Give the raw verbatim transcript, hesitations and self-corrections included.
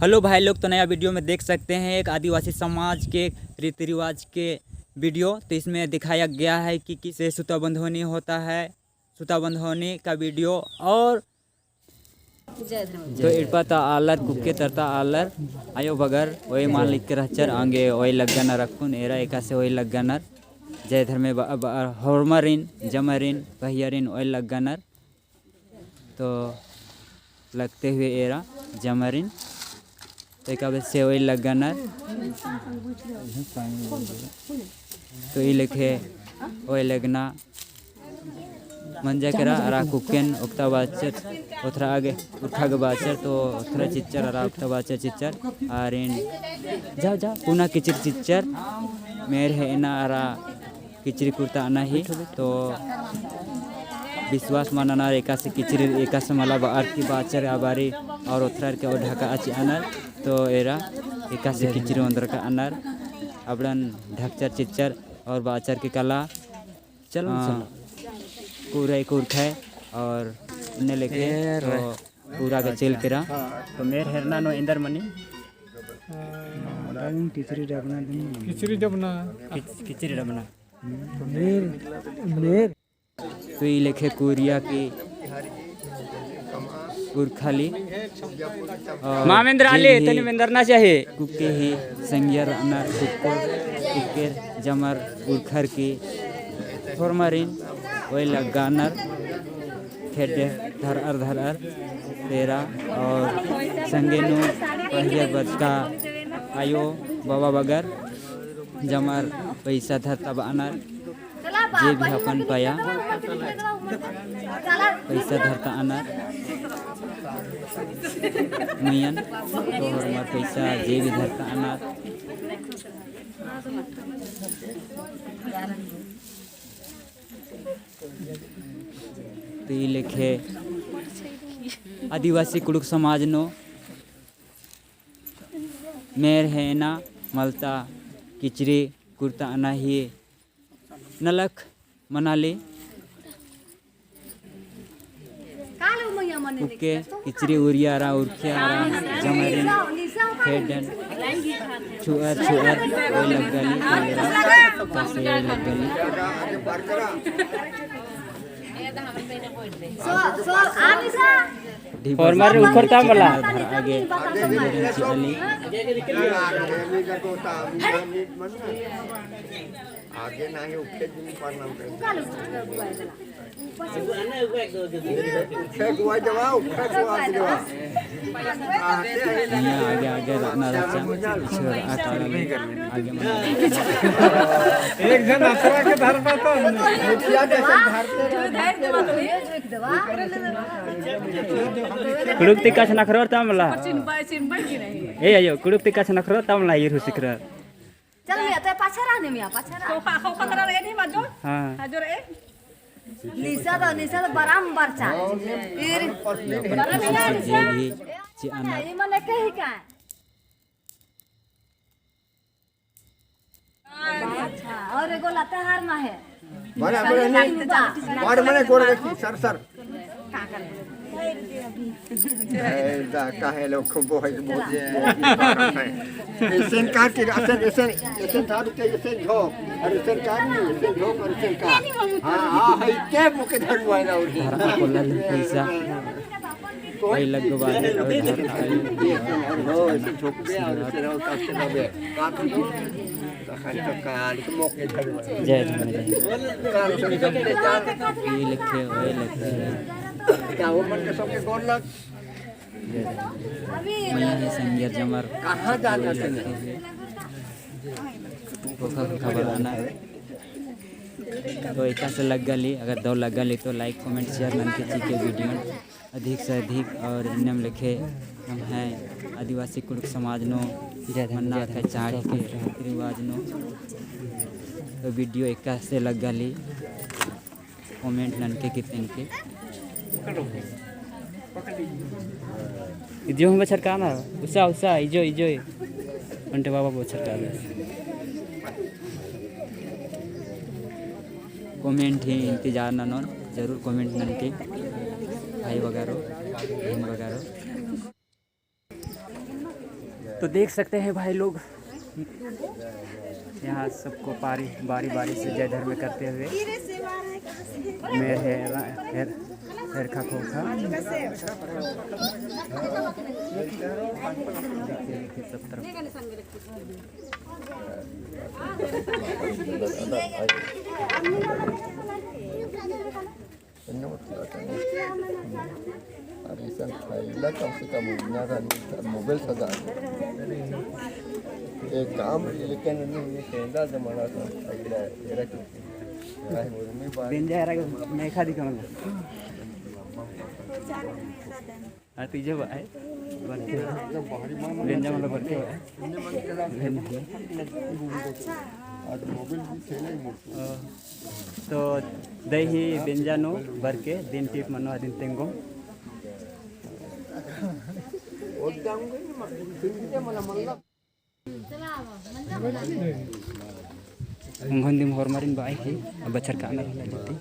Hello भाई लोग, तो नया video में देख सकते हैं एक आदिवासी समाज के रीति रिवाज के video। तो इसमें दिखाया गया है कि किसे सुता बंधोनी होता है, सुता बंधोनी का video। और तो एड़पा ता आलर, कुक्के तरता आलर, आयो बगर ओय मान लिख के रहचर, आंगे ओय लग्गनर अक्कुन, एरा एकासे ओय लग्गनर। जय धर्मे ब-, ब-, होरमारिन, जमारिन, भैयारिन ओय लग्गनर। तो लगते हुए एरा जमारिन, तो एका बेसे ओय लग्गनर। तो ई लेखे ओय लग्गना मंजा केरा अरा कुक्केन ओक्ता बाचर, ओथरा आगे उरखा गे बाचर, तो ओथरा चिच्चर अरा ओक्ता बाचर चिच्चर, आरिन जा, जा, पुना किचरी चिच्चर, मेर हेना अरा किचरी कुरता अना ही, तो विश्वास मल ननर एकासे किचरी, एकासे मला बअर की बाचर आ बारी, और ओथरर के ओ ढका चिअनर, तो एरा एकासे किचरी ओन्दरका अनर, अबड़न ढकचर चिच्चर और बाचर के कला। चल, हाँ, चल। पूरा एक उरखा है और इन्ने लेके तो पूरा के चेल केरा। तो मेर हेरना नू एन्दर मनी। हाँ, खिचड़ी डबना दिन। खिचड़ी डबना। खिच-, खिचड़ी डबना। मेर, मेर। तो ई लेखे कुरिया की उरखा ली। और मामेंद्र आले, जे भी तनी मेंदरना चाहे। कुक्के ही संगियर रअनर, कुक्कोर, कुक्केर जमर उरखर की होरमारिन ओय लग्गानर, खेड्डे धरअर धरअर तेरा और संगे नू पहिले बरचका आयो बाबा बगर जमर पैसा धरता बअनर। जे भी अपन पया पैसा धरता अनर, मइयन तो होरमर पैसा जे भी धरता अनर। तो ई लेखे आदिवासी कुँड़ुख़ समाज नू मेर हेना मलता किचरी कुरता अना ही नलख मनाली। उक्के किचरी उरिया अरा उरखिया अरा जमरिन खेडन छुअर छुअर ओय लग्गाली तेरा कसे ओय लग्गाली। ढिबा होरमर उखरता मला। धर आगे जमरिन चिअली। आगे नाही उखे दिन पर नाम करे। उखे गुआ जवा, उखे गुआ जवा। आगे, आगे, आगे रअना रहचा, पीछे रआ काला ले, आगे मना। एक जन अतरा के धरना तो। मुखिया जैसे धरते रहे। कुँड़ुख़ ती कछनखरओर ता मला। ए आयो, कुँड़ुख़ ती कछनखरओर ता मला, ईर हूँ सिखरओर। चल मियाँ, ते पाछे रह ने मियाँ, पाछे रह। खोखा, खोखा तरह रहे नहीं मजो। हाँ। हाँ, जो रहे। निशा तो, निशा तो बराबर चाल। ईर। जे भी चिअना। ई मने कही का? अच्छा, और एगो लता हार मा है। बड़ा, बड़ा नहीं। बड़ा मने गोड़ देखी, सर, सर। ए, दा, काहे लोग खूब बोहे, बोहे, बोहे। एसन काट के, एसन, एसन, एसन धार के, एसन झोंक, और एसन काट नहीं, एसन झोंक, और एसन काट। हाँ, हाँ, है, के मुके धरुआ ना उठी। धरता कोला ले पैसा। ओय लग्गो बादे, ओय धरता आयो। जय धर्मेश। ई लेखे, ओय लेखे। मइय्याँ ही संगियर जमर। कहाँ जाना है? खोखा, खोखा बरअना। तो एकासे लग्गाली, अगर दव लग्गाली तो like, comment, share ननके चिके video। अधिक से अधिक और इन्नेम लेखे एम्है आदिवासी कुँड़ुख़ समाज नू मन्ना अख़य चाड़ी के रीति रिवाज नू। तो video एकासे लग्गाली comment ननके कितने के। इजो हूँ बछरकाना, उसा, उसा, इजो, इजो। ओन्टे बाबा बछरकाना। Comment ही इंतजार ननोन, जरूर comment ननके। भाई बगरो, बहन बगरो। तो देख सकते हैं भाई लोग, यहाँ सबको पारी, बारी बारी से जय धर्म करते हुए। मेर है, हेर, हेरखा खोखा। देखिए, देखिए, सब तरफ। अन्य मतलब, अरे, इसन खैला कम से कम उतना था, मोबाइल सजा। एक काम, लेकिन उन्हें ये कहना जमाना था, अगला, एरा की। काहे बोलने बात। दिन जा रहा, मैं खा दिखाऊंगा। हाँ, तीजे बा है। बरके। बेंजा मला बरके बा है। तो दई ही बेंजा नू बरके दिन टिप मनो अदिन तेंगो। उंगन दिम होरमारिन बाई ही, अब बछर का आनर होला जति।